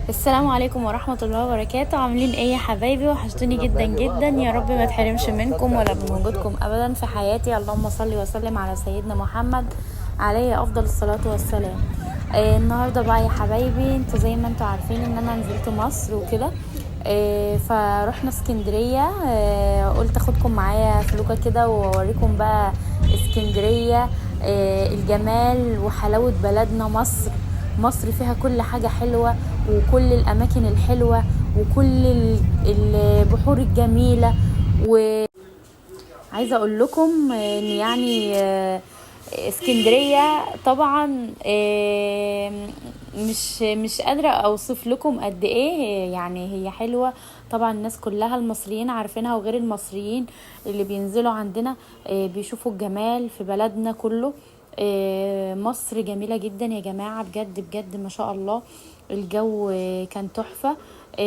السلام عليكم ورحمة الله وبركاته. عاملين ايه يا حبايبي؟ وحشتوني جدا جدا، يا رب ما تحرمش منكم ولا من وجودكم ابدا في حياتي. اللهم صل وسلم على سيدنا محمد عليه افضل الصلاة والسلام. النهاردة بقى يا حبايبي، انتوا زي ما انتوا عارفين ان انا نزلت مصر وكده، فروحنا اسكندرية. قلت اخدكم معايا فلوكة كده واوريكم بقى اسكندرية، الجمال وحلاوة بلدنا مصر. مصر فيها كل حاجة حلوة وكل الأماكن الحلوة وكل البحور الجميلة. وعايزة أقول لكم إن اسكندرية طبعا، مش قادرة أوصف لكم قد إيه هي حلوة. طبعا الناس كلها المصريين عارفينها وغير المصريين اللي بينزلوا عندنا، بيشوفوا الجمال في بلدنا كله. مصر جميلة جدا يا جماعة، بجد بجد ما شاء الله. الجو كان تحفة.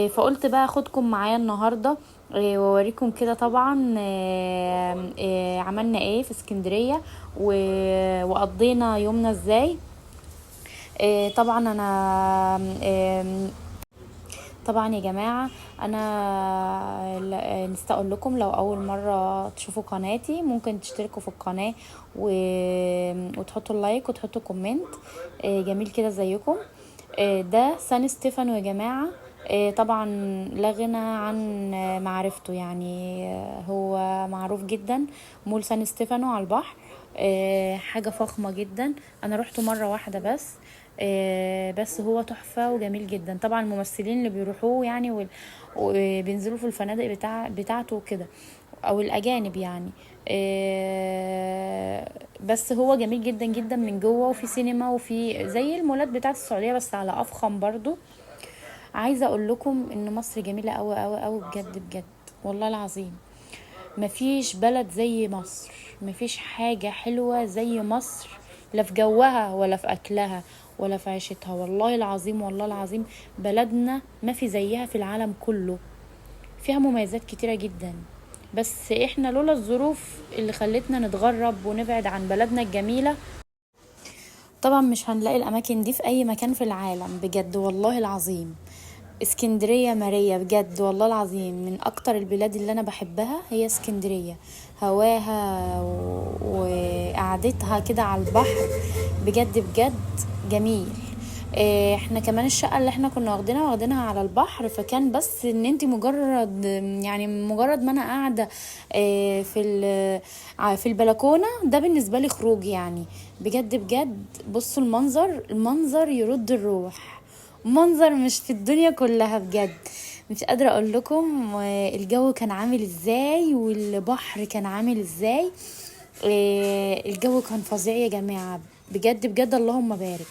فقلت بقى اخدكم معايا النهاردة، واوريكم كده طبعا، عملنا ايه في اسكندرية وقضينا يومنا ازاي. طبعا انا، طبعا يا جماعة انا نسيت اقول لكم لو اول مرة تشوفوا قناتي ممكن تشتركوا في القناة وتحطوا ال like وتحطوا comment، جميل كده زيكم. ده سان ستيفانو يا جماعة، طبعا لا غنى عن معرفته، هو معروف جدا، مول سان ستيفانو على البحر، حاجة فخمة جدا. انا روحته مرة واحدة بس، بس هو تحفة وجميل جدا. طبعا الممثلين اللي بيروحوه وبينزلوا في الفنادق بتاعته وكده، او الاجانب يعني، بس هو جميل جدا جدا من جوه، وفي سينما وفي زي المولات بتاعت السعودية بس على افخم برضو. عايزة اقول لكم ان مصر جميلة قوي قوي قوي بجد بجد والله العظيم. مفيش بلد زي مصر، مفيش حاجة حلوة زي مصر، لا في جوها ولا في أكلها ولا في عيشتها، والله العظيم والله العظيم بلدنا ما في زيها في العالم كله. فيها مميزات كتيرة جدا، بس احنا لولا الظروف اللي خلتنا نتغرب ونبعد عن بلدنا الجميلة طبعا مش هنلاقي الأماكن دي في أي مكان في العالم بجد والله العظيم. اسكندرية ماريا بجد والله العظيم من أكتر البلاد اللي أنا بحبها هي اسكندرية، هواها وقعدتها كده على البحر بجد بجد جميل. احنا كمان الشقة اللي احنا كنا واخدينها على البحر، فكان بس ان انت مجرد ما انا قاعدة، في البلكونة، ده بالنسبة لي خروج بجد بجد. بصوا المنظر يرد الروح، منظر مش في الدنيا كلها بجد. مش قادرة اقول لكم الجو كان عامل ازاي والبحر كان عامل ازاي، الجو كان فظيع يا جماعة بجد بجد، اللهم بارك.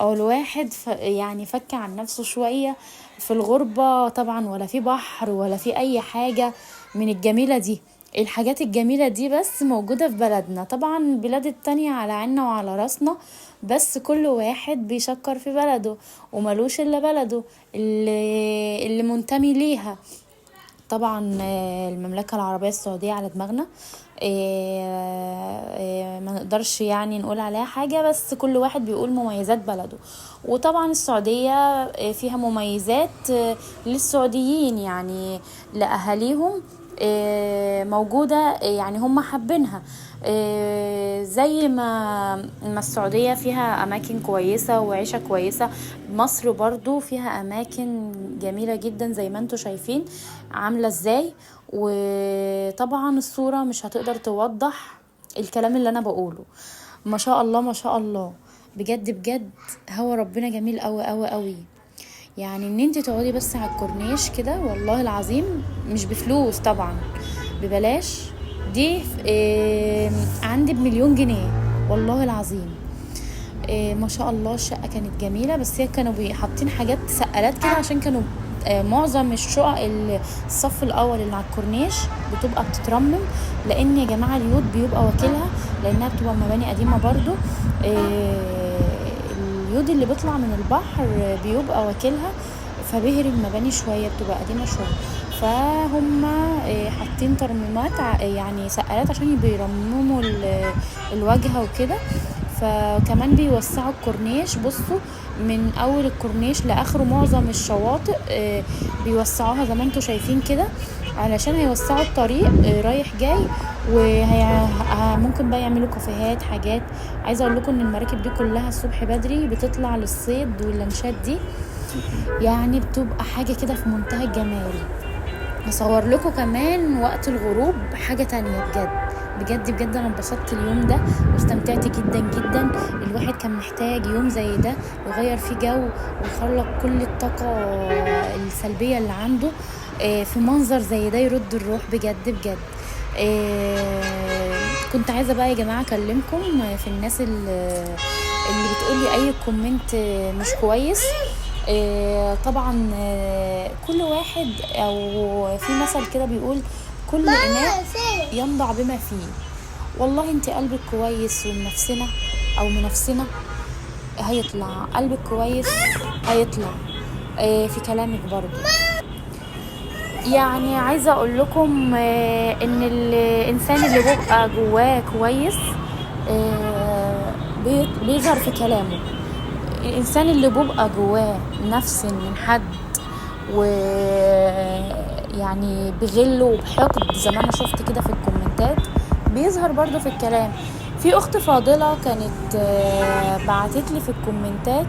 او الواحد فك عن نفسه شوية في الغربة طبعا، ولا في بحر ولا في اي حاجة من الجميلة دي. الحاجات الجميلة دي بس موجودة في بلدنا، طبعا البلاد التانية على عيننا وعلى راسنا، بس كل واحد بيشكر في بلده وملوش الا بلده اللي منتمي ليها. طبعا، المملكة العربية السعودية على دماغنا، ما نقدرش نقول عليها حاجة، بس كل واحد بيقول مميزات بلده. وطبعا السعودية، فيها مميزات، للسعوديين لأهاليهم، موجودة، هم حابينها، زي ما السعودية فيها أماكن كويسة وعيشة كويسة، مصر برضو فيها أماكن جميلة جدا زي ما انتوا شايفين عاملة ازاي. وطبعا الصورة مش هتقدر توضح الكلام اللي أنا بقوله. ما شاء الله ما شاء الله بجد بجد، هو ربنا جميل قوي قوي قوي. ان انت تقعدي بس على الكورنيش كده والله العظيم، مش بفلوس طبعا، ببلاش، دي عندي ب1,000,000 جنيه والله العظيم. ما شاء الله الشقة كانت جميلة، بس هي كانوا حاطين حاجات سقالات كده عشان كانوا، معظم الشقق الصف الأول اللي على الكورنيش بتبقى بتترمم، لأن يا جماعة اليود بيبقى واكلها، لأنها بتبقى مباني قديمة برضو. اليود اللي بيطلع من البحر بيبقى واكلها، فبيهري المباني شوية، بتبقى قديمة شوية، فهم، حاطين ترميمات سقالات عشان بيرمموا الواجهة وكده. فكمان بيوسعوا الكورنيش. بصوا من اول الكورنيش لاخره معظم الشواطئ بيوسعوها زي ما انتوا شايفين كده، علشان هيوسعوا الطريق رايح جاي، وممكن بقى يعملوا كافيهات حاجات. عايزه اقول لكم ان المراكب دي كلها الصبح بدري بتطلع للصيد واللانشات دي، يعني بتبقى حاجة كده في منتهى الجمال. هصور لكم كمان وقت الغروب حاجة تانية. بجد بجد بجد انا اتبسطت اليوم ده واستمتعت جدا جدا. الواحد كان محتاج يوم زي ده يغير فيه جو ويخرج كل الطاقة السلبية اللي عنده في منظر زي ده يرد الروح بجد بجد. كنت عايزة بقى يا جماعة اكلمكم في الناس اللي بتقولي اي comment مش كويس. طبعا كل واحد، او في مثل كده بيقول كل اناء ينضع بما فيه. والله انت قلبك كويس ومنفسنا او منفسنا هيطلع، قلبك كويس هيطلع في كلامك برضو. يعني عايزة اقول لكم ان الانسان اللي بيبقى جواه كويس بيظهر في كلامه. الانسان اللي بيبقى جواه نفس من حد ويعني بغل وبحقد زي ما انا شفت كده في الكومنتات بيظهر برضو في الكلام. في اخت فاضلة كانت بعتت لي في الكومنتات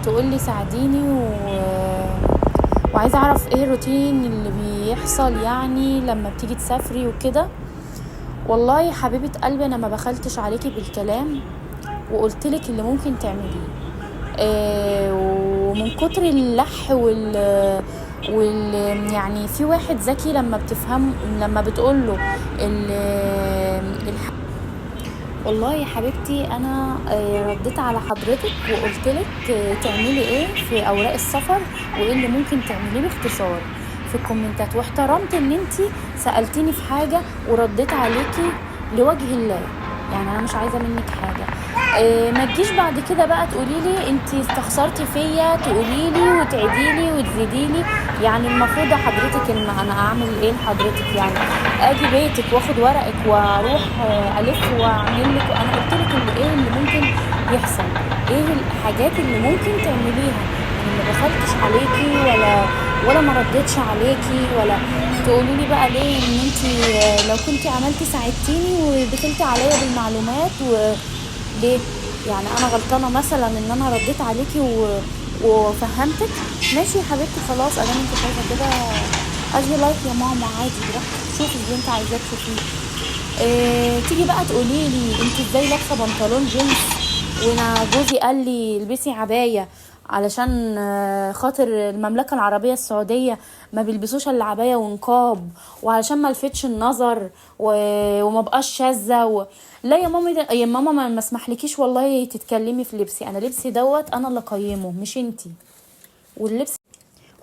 تقول لي ساعديني وعايزة اعرف ايه الروتين اللي بيحصل يعني لما بتيجي تسافري وكده. والله يا حبيبة قلبي انا ما بخلتش عليكي بالكلام وقلتلك اللي ممكن تعمليه. ومن كتر اللح وال يعني في واحد ذكي لما بتفهم، لما بتقوله والله يا حبيبتي انا رديت على حضرتك وقلتلك تعملي ايه في اوراق السفر وايه اللي ممكن تعمليه باختصار في الكومنتات، واحترمت ان انتي سألتيني في حاجة ورديت عليكي لوجه الله. يعني انا مش عايزة منك حاجة. ما تجيش بعد كده بقى تقولي لي انتي استخسرتي فيا، تقولي لي وتعيدي لي وتزيدي لي. يعني المفروض حضرتك ان انا اعمل ايه لحضرتك؟ يعني اجي بيتك واخد ورقك واروح الف واعمل لك؟ وانا قلت لك اللي ايه اللي ممكن يحصل، ايه الحاجات اللي ممكن تعمليها. انا ما بخلتش عليكي ولا ما ردتش عليكي، ولا تقولي لي بقى ليه ان انتي لو كنتي عملتي ساعدتيني ودخلتي عليا بالمعلومات وليه؟ يعني انا غلطانة مثلا ان انا رديت عليكي وفهمتك؟ ماشي يا حبيبتي خلاص، ادام انت شايفه كده as you like يا ماما، عادي براحتك، شوفي اللي انت عايزاه تشوفيه. تيجي بقى تقولي لي انت ازاي لابسه بنطلون جينز وانا جوزي قال لي البسي عباية علشان خاطر المملكة العربية السعودية ما بيلبسوش الا عباية ونقاب، وعلشان ما الفتش النظر وما بقاش شاذة لا يا ماما، يا ماما ما اسمحلكيش والله تتكلمي في لبسي. انا لبسي دوت انا اللي قيمة مش انتي. واللبس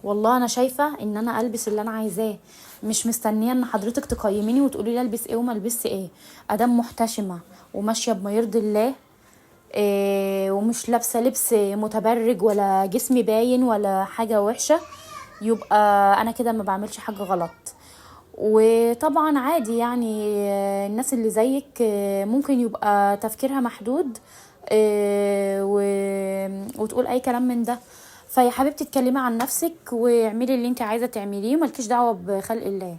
والله انا شايفه ان انا البس اللي انا عايزاه، مش مستنيه ان حضرتك تقيميني وتقولي لي البس ايه وما البسش ايه. ادام محتشمه وماشية بما يرضي الله، ومش لابسه لبس متبرج ولا جسمي باين ولا حاجة وحشة، يبقى انا كده ما بعملش حاجة غلط. وطبعا عادي يعني الناس اللي زيك ممكن يبقى تفكيرها محدود وتقول اي كلام من ده. فيا حبيبتي اتكلمي عن نفسك واعملي اللي انت عايزه تعمليه، مالكيش دعوه بخلق الله.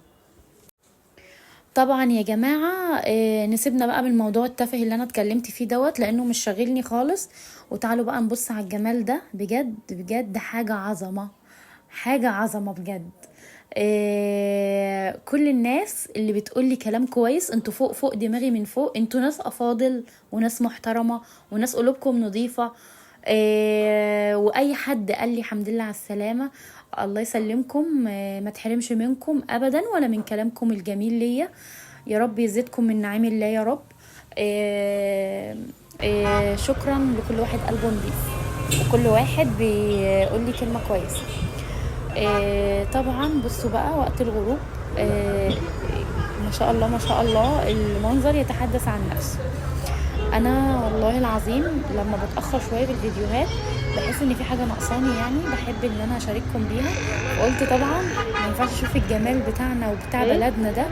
طبعا يا جماعة نسيبنا بقى من الموضوع التافه اللي انا اتكلمت فيه دوت لانه مش شاغلني خالص، وتعالوا بقى نبص على الجمال ده. بجد بجد حاجة عظمه، حاجة عظمه بجد. كل الناس اللي بتقولي كلام كويس انتوا فوق فوق دماغي من فوق، انتوا ناس افاضل وناس محترمه وناس قلوبكم نظيفة. واي حد قال لي الحمد لله على السلامة، الله يسلمكم، ما تحرمش منكم ابدا ولا من كلامكم الجميل ليا. يا رب يزيدكم من نعيم الله يا رب. شكرا لكل واحد قلبه نظيف وكل واحد بيقول لي كلمة كويسة. طبعا بصوا بقى وقت الغروب، ما شاء الله ما شاء الله المنظر يتحدث عن نفسه. انا والله العظيم لما بتاخر شوية في الفيديوهات بحس ان في حاجة ناقصاني، يعني بحب ان انا اشارككم بيها. فقلت طبعا ما ينفعش اشوف الجمال بتاعنا وبتاع بلدنا ده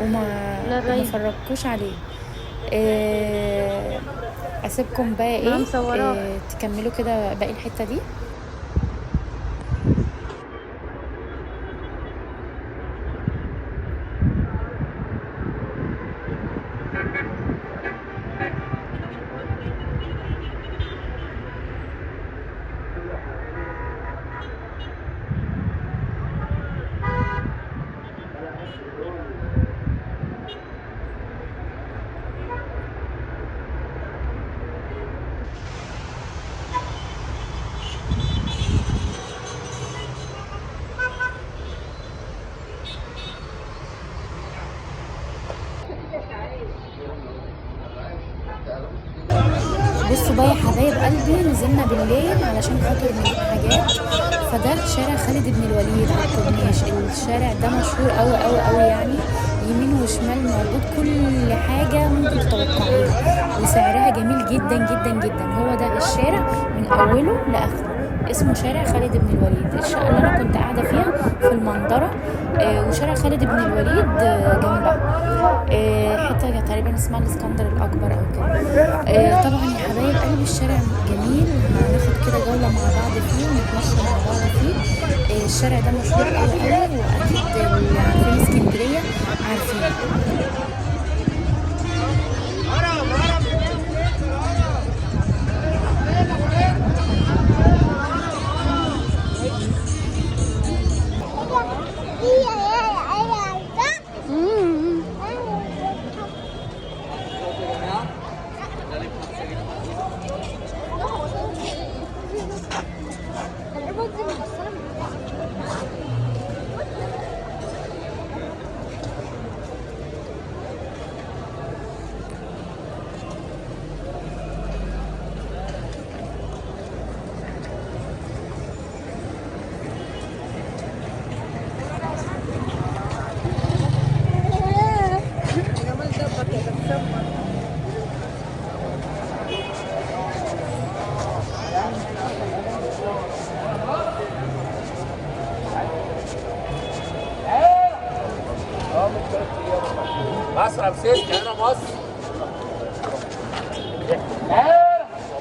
وما فرجكوش عليه. اسيبكم بقى ايه تكملوا كده باقي الحتة دي. بصوا بقى يا حبايب قلبي، نزلنا بالليل علشان خاطر نجيب حاجات. فده شارع خالد بن الوليد على الكورنيش. الشارع ده مشهور قوي قوي قوي، يعني يمين وشمال موجود كل حاجة ممكن تتوقعيها، وسعرها جميل جدا جدا جدا. هو ده الشارع من اوله لاخره، اسمه شارع خالد بن الوليد. الشقة اللي انا كنت قاعدة فيها في المنظرة، وشارع خالد بن الوليد جنبها، حتة تقريبا اسمها الاسكندر الاكبر او كده. طبعا يا حبايب قلبي الشارع جميل، هناخد كده جولة مع بعض فيه ونتمشى مع بعض فيه. الشارع ده مشهور قوي قوي، واكيد اللي عارفين اسكندرية عارفين. مصر بسلك هنا مصر.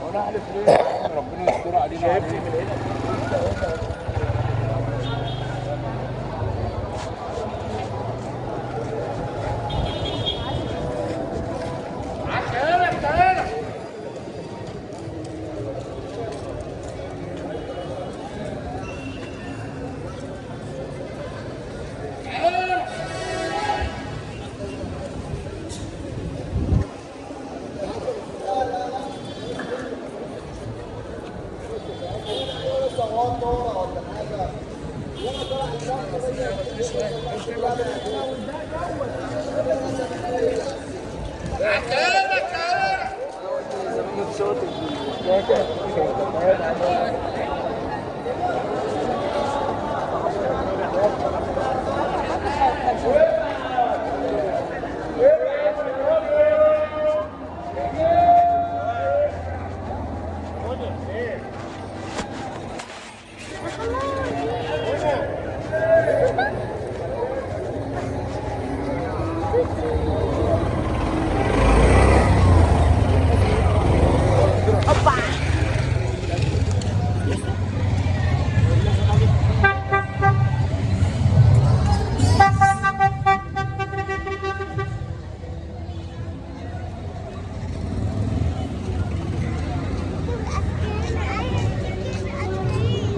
ونحلف ليه؟ ربنا يستر علينا. شايفني من هنا.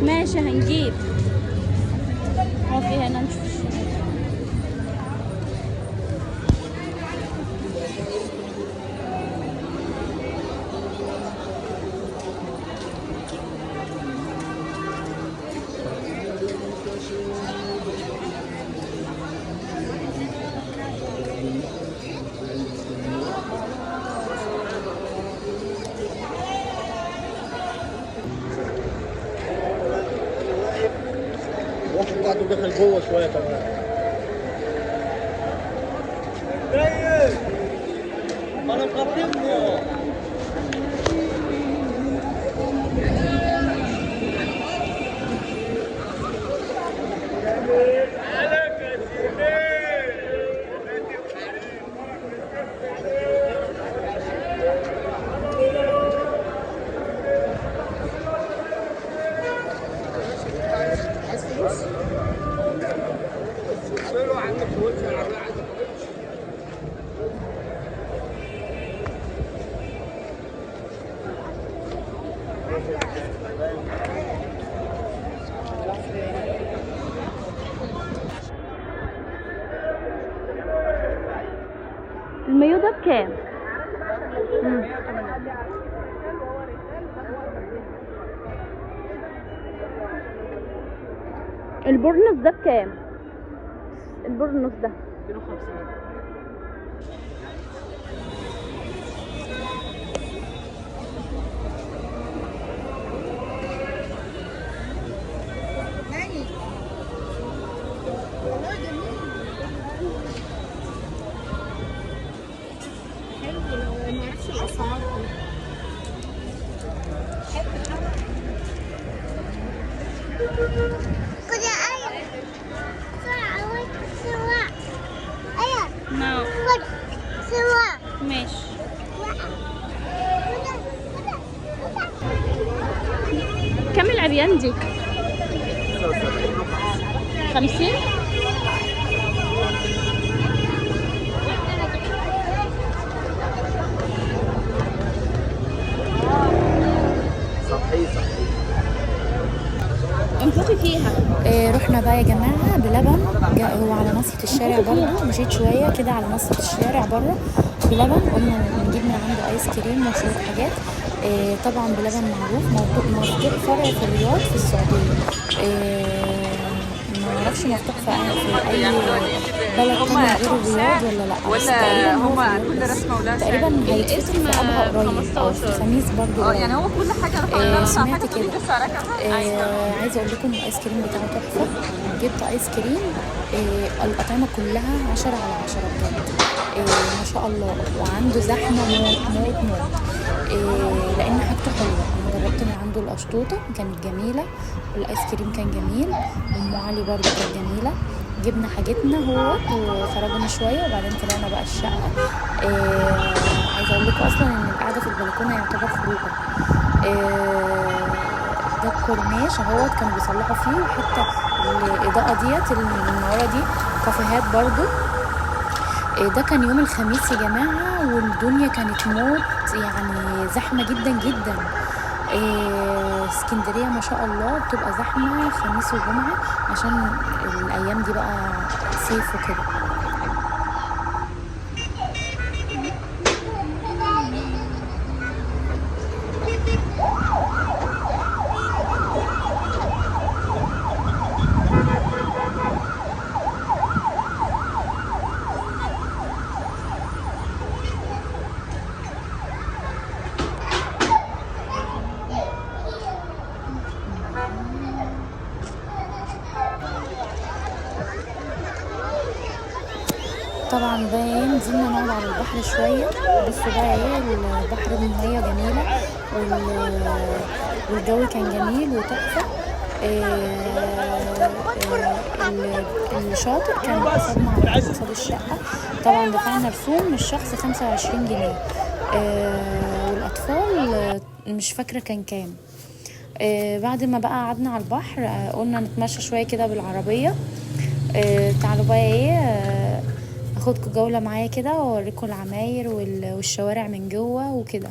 ماشي هنجيب. هو في هنا نشوف الشنط. واخد بعضه دخل جوه شوية كمان. ما انا مقدمني اهو. المايو ده بكام؟ البورنوس ده بكام؟ البورنوس ده 250. ماشي. كم العريان دي؟ 50؟ صحيح صحيح. انفخي فيها. رحنا بقى يا جماعة بلبن، هو على ناصية الشارع برضه، مشيت شوية كده على ناصية الشارع بره بلبن، قلنا نجيب من عنده ايس كريم وشوية حاجات. طبعا بلبن معروف، مفتوح فرع في الرياض في السعودية. ما اعرفش مفتوح في اي بلد تاني غير الرياض ولا لا، ولا هما كل رسمه ولا تقريبا هيتفتح في ابها قريب او في الخميس برضو. يعني هو كل حاجة سمعت كده. عايزه اقول لكم الايس كريم بتاعه تحفة. جبت ايس كريم، الاطعمة كلها 10 على 10 بجد، ما شاء الله. وعنده زحمة موت موت موت، لان حاجته حلوة. انا جربت من عنده القشطوطه كانت جميلة، والايس كريم كان جميل، وام علي برضو كانت جميلة. جبنا حاجتنا هو وخرجنا شوية وبعدين طلعنا بقى الشقة. عايزه اقول لكم اصلا ان القعدة في البلكونه يعتبر خروجه. ده الكورنيش اهوت كانوا بيصلحوا فيه، وحتى الاضاءة ديت المنورة دي كافيهات برضو. ده كان يوم الخميس يا جماعة، والدنيا كانت موت، يعني زحمة جدا جدا. اسكندرية ما شاء الله بتبقى زحمة خميس وجمعه، عشان الايام دي بقى صيف وكده. طبعا بقى نزلنا نقعد على البحر شوية. بصوا بقى ايه، البحر المية جميلة والجو كان جميل وتحفه. الشاطئ كان قصادنا على قصاد الشقة. طبعا دفعنا رسوم الشخص 25 جنيه، والاطفال مش فاكره كان كام. بعد ما بقى قعدنا على البحر، قلنا نتمشى شوية كده بالعربية. تعالوا بقى ايه، اخدكم جولة معايا كده واوريكم العماير والشوارع من جوه وكده.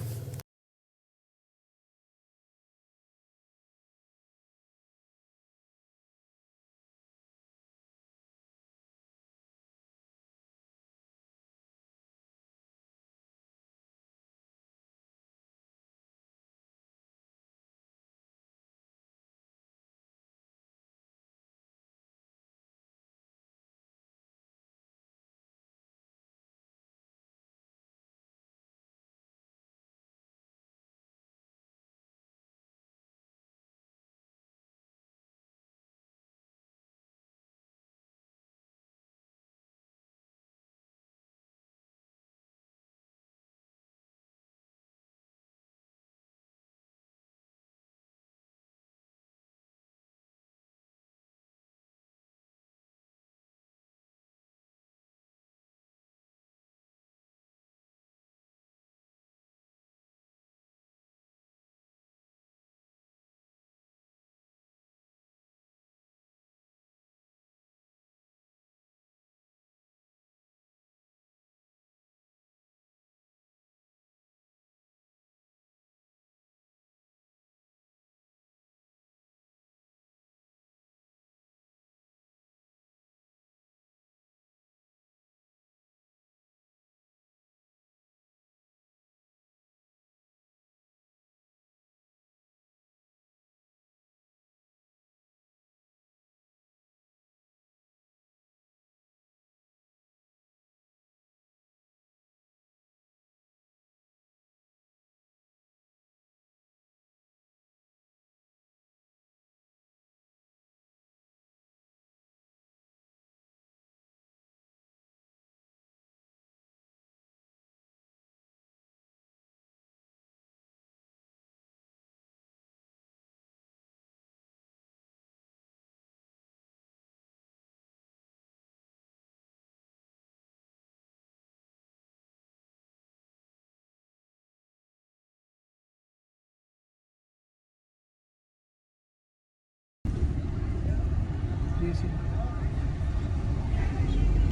سيدي.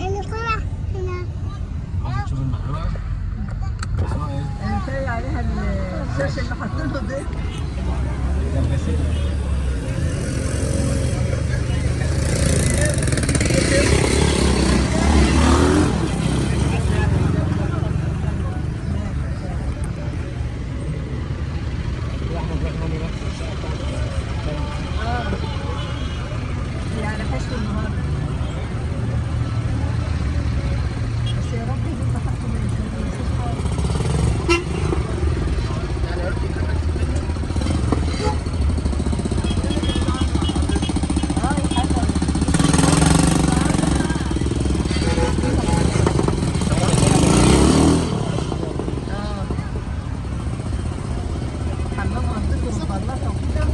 انا طلع هنا. عايز تشوف المحروقه؟ اسمها ايه؟ انا شايل عليها الشاشة اللي حاطينها دي. دبستها. يعني حشو النهارده. بس يا رب يجيب حقه من الفلوس. حمام عندكم مخلصة وكده.